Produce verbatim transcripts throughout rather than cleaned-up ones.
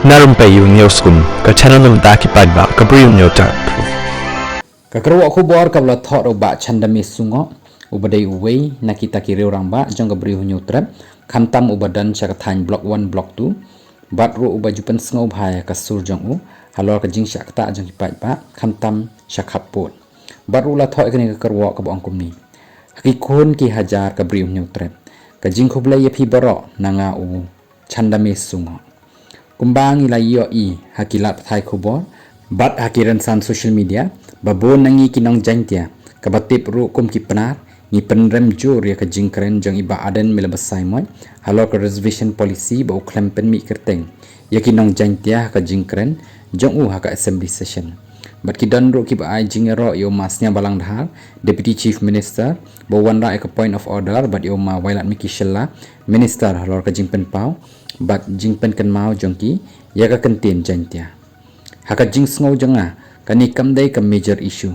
Na Rympei U Hynñiewskum, ka channel na bynta ki paidbah ka Bri U Hynñiewtrep. Ka kyrwoh khubor kaba la thoh da u Bah Chandame Sungoh, uba dei uwei na kita ki riew rangbah jong ka Bri U Hynñiewtrep, khamtam uba don sha ka thaiñ Block One, Block Two, bad ruh uba ju pynsngew bha ïa ka sur jong u halor ka jingshah ktah jong ki paidbah, khamtam sha khappud. Bad ruh la thoh ïa kane ka kyrwoh kaba ong kumne: Ha ki khun ki hajar ka Bri U Hynñiewtrep, ka jingkhublei ïa phi baroh na nga u Chandame Sungoh. Kumba ngi la ïohi ha ki lad pathai khubor bad ha ki rynsan social media, ba bun na ngi ki nong Jaiñtia, kaba tip ruh kum ki Pnar, ngi pynrem jur ïa ka jingkren jong i Bah Ardent Miller Basaiawmoit halor ka reservation policy ba u khlem pynmih kyrteng ïa ki nong Jaiñtia ha ka jingkren jong u ha ka assembly session. Bad ki don ruh kiba ai jingïaroh ïa u Ma Sniawbhalang Dhar, Deputy Chief Minister, ba u wanrah ïa ka point of order, bad ïa u Ma Wailadmiki Shylla, Minister halor ka jingpynpaw bad jingpynkynmaw jong ki ïa ka kyntien Jaiñtia. Ha ka jingsngew jong nga, kane kam dei ka major issue.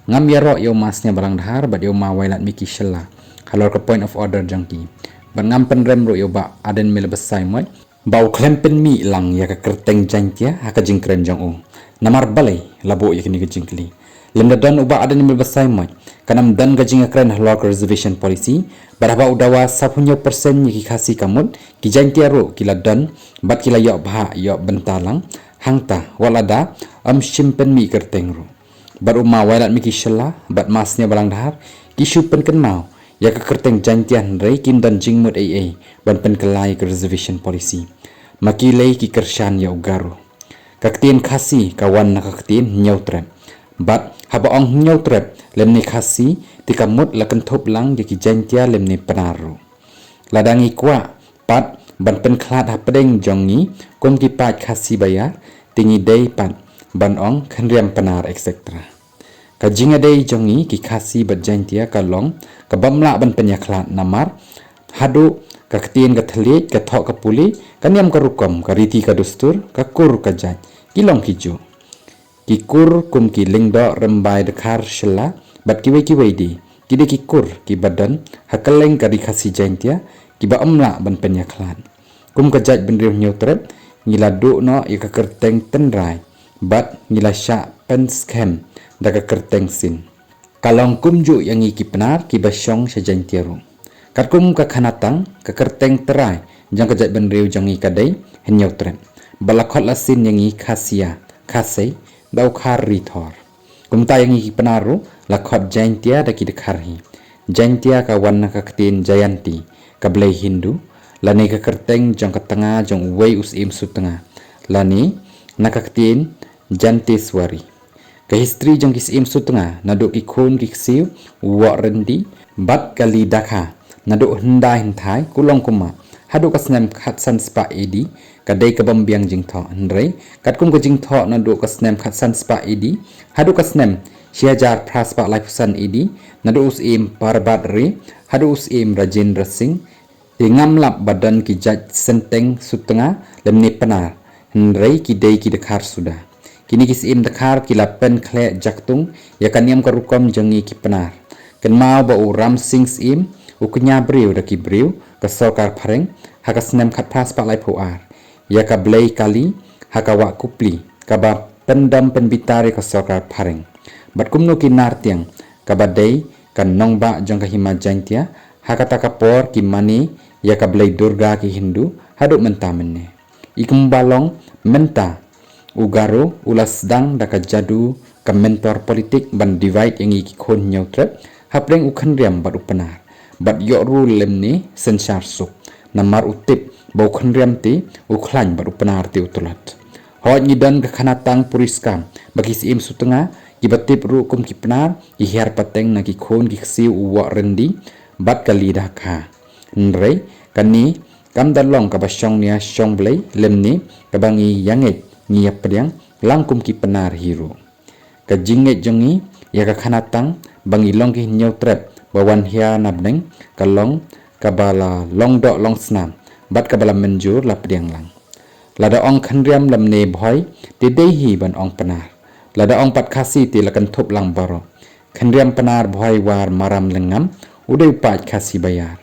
Ngam ïaroh ïa u Ma Sniawbhalang Dhar bad ïa u Ma Wailadmiki Shylla halor ka point of order jong ki, bad ngam pynrem ruh ïa u Bah Ardent Miller Basaiawmoit ba u khlem pynmih lang ïa ka kyrteng Jaiñtia ha ka jingkren jong u. Namar balei la buh ïa kane ka jingkylli? Lymda don u Bah Ardent Miller Basaiawmoit, kan ym don ka jingïakren halor ka reservation policy, bad haba u dawa sawphew hynñiew percent ïa ki Khasi ka mut, ki Jaiñtia ruh ki la don bad ki la ïoh bhah ïoh bynta lang. Hangta wat lada ym shym pynmih kyrteng ruh. Bad u Ma Wailadmiki Shylla bad Ma Sniawbhalang Dhar ki shu pynkynmaw ïa ka kyrteng Jaiñtia, hynrei kim don jingmut ei ei ban pynkylla ïa ka reservation policy. Ma ki lei ki kyrshan ïa u Garo. Ka ktien Khasi ka wan na ka ktien Hynñiewtrep. Bad haba ong Hynñiewtrep lymne Khasi, te ka mut la kynthup lang ïa ki Jaiñtia lymne Pnar ruh. Lada ngi kwah pat ban pynkhlad hapdeng jong ngi kum ki paid Khasi Baïar, te ngi dei pat ban ong Khynriam Pnar, et cetera. Ka jingïadei jong ngi ki Khasi bad Jaiñtia ka long kaba ym lah ban pynïakhlad, namar haduh ka ktien ka thylliej, ka thoh ka pule, ka niam ka rukom, ka riti ka dustur, ka kur ka jait, ki long kijuh. Ki kur kum ki Lyngdoh, Rymbai, Dkhar, Shylla bad kiwei kiwei de, ki dei ki kur kiba don ha kylleng ka Ri Khasi Jaiñtia kiba ym lah ban pynïakhlad. Kum ka jaitbynriew Hynñiewtrep, ngi la duh noh ïa ka kyrteng Tynrai bad ngi la shah pynskhem da ka kyrteng Shin. Ka long kumjuh ïa ngi ki Pnar kiba shong sha Jaiñtia ruh. Katkum ka Khanatang, ka kyrteng trai jong ka jaitbynriew jong ngi ka dei Hynñiewtrep, bad la khot la Shin ïa ngi Khasia, Khasei, da u Khar Rithor. Kumta ïa ngi ki Pnar ruh la khot Jaiñtia da ki Dkhar hi. Jaiñtia ka wan na ka ktien Jayanti, ka blei Hindu, lane ka kyrteng jong ka tnga jong uwei u syiem sutnga, lane na ka ktien Janteswari. Ka history jong ki syiem sutnga naduh ki khun ki ksiew u Woh Ryndi bad ka Li Dakha, naduh hyndai hynthai, kulong kumah, haduh ka snem khatsan spah A D, ka dei ka bym biang jingthoh, hynrei katkum ka jingthoh naduh ka snem khatsan spah A D haduh ka snem shi hajar phra spah laiphew san A D, naduh u syiem Parbat Ray haduh u syiem Rajendra Singh, te ngam lap ba don ki jait synteng sutnga lymne Pnar, hynrei ki dei ki Dkhar suda. Kine ki syiem Dkhar ki la pynkhleh jaktung ïa ka niam ka rukom jong ngi ki Pnar. Kynmaw ba u Ram Singh Syiem, u kñia briew da ki briew ka sorkar phareng ha ka snem khatphra spah laiphew ar ïa ka blei Kali ha ka Wah Kupli, kaba pyndam pynbitar ïa ka sorkar phareng. Bad kumno ki Nartiang, kaba dei ka nongbah jong ka Hima Jaiñtia, ha kata ka por ki mane ïa ka blei Durga ki Hindu haduh mynta mynne. I kumba long mynta, u Garo u la sdang da ka jadu ka mentor politik ban divide ïa ngi ki khun Hynñiewtrep hapdeng u Khynriam bad u Pnar, bad ïoh ruh lymne synshar suk, namar u tip ba u Khynriam te u khlaiñ bad u Pnar te u tlot. Hooid, ngi don ka Khanatang Puriskam, ba ki syiem sutnga kiba tip ruh kum ki Pnar ki hiar pateng na ki khun ki ksiew u Woh Ryndi bad ka Li Dakha. Hynrei kane kam da long kaba shongnia shongblei lymne kaba ngi ïangeit ngi ïapdiang lang kum ki Pnar hi ruh. Ka jingngeit jong ngi ïa ka Khanatang ba ngi long ki Hynñiewtrep ba wan hiar na bneng ka long kaba la long doh long snam bad kaba la mynjur la pdiang lang. Lada ong Khynriam lymne Bhoi, te dei hi ban ong Pnar. Lada ong pat Khasi te la kynthup lang baroh. Khynriam Pnar Bhoi War Maram Lyngngam u dei u paid Khasi Baïar.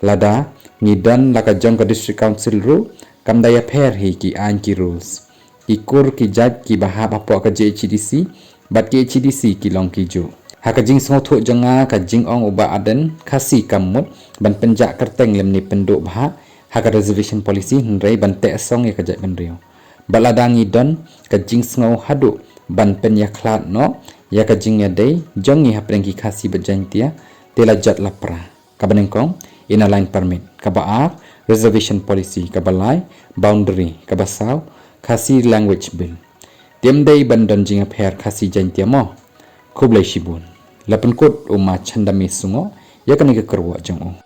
Lada ngi don la ka jong ka District Council ruh, Kam da ïapher hi ki aiñ ki rules. Ki kur ki jait kiba hap hapoh ka JHADC bad ki HADC ki long ki juh. Ha ka jingsngewthuh jong nga, ka jingong u Bah Ardent, Khasi kam mut ban pynjah kyrteng lymne pynduh bhah ha ka reservation policy, hynrei ban teh song ïa ka jaitbynriew. Bad lada ngi don ka jingsngew haduh ban pynïakhlad noh ïa ka jingïadei jong ngi hapdeng ki Khasi bad Jaiñtia, te la jot la pra. Kaba nyngkong, Inner Line Permit. Kaba ar, Reservation Policy. Kaba lai, Boundary. Kaba saw, Khasi Language Bill. Te ym dei ban don jingïapher Khasi Jaiñtia mo? Khublei shibun. La pynkut u Ma Chandame Sungoh ïa kane ka kyrwoh jong u.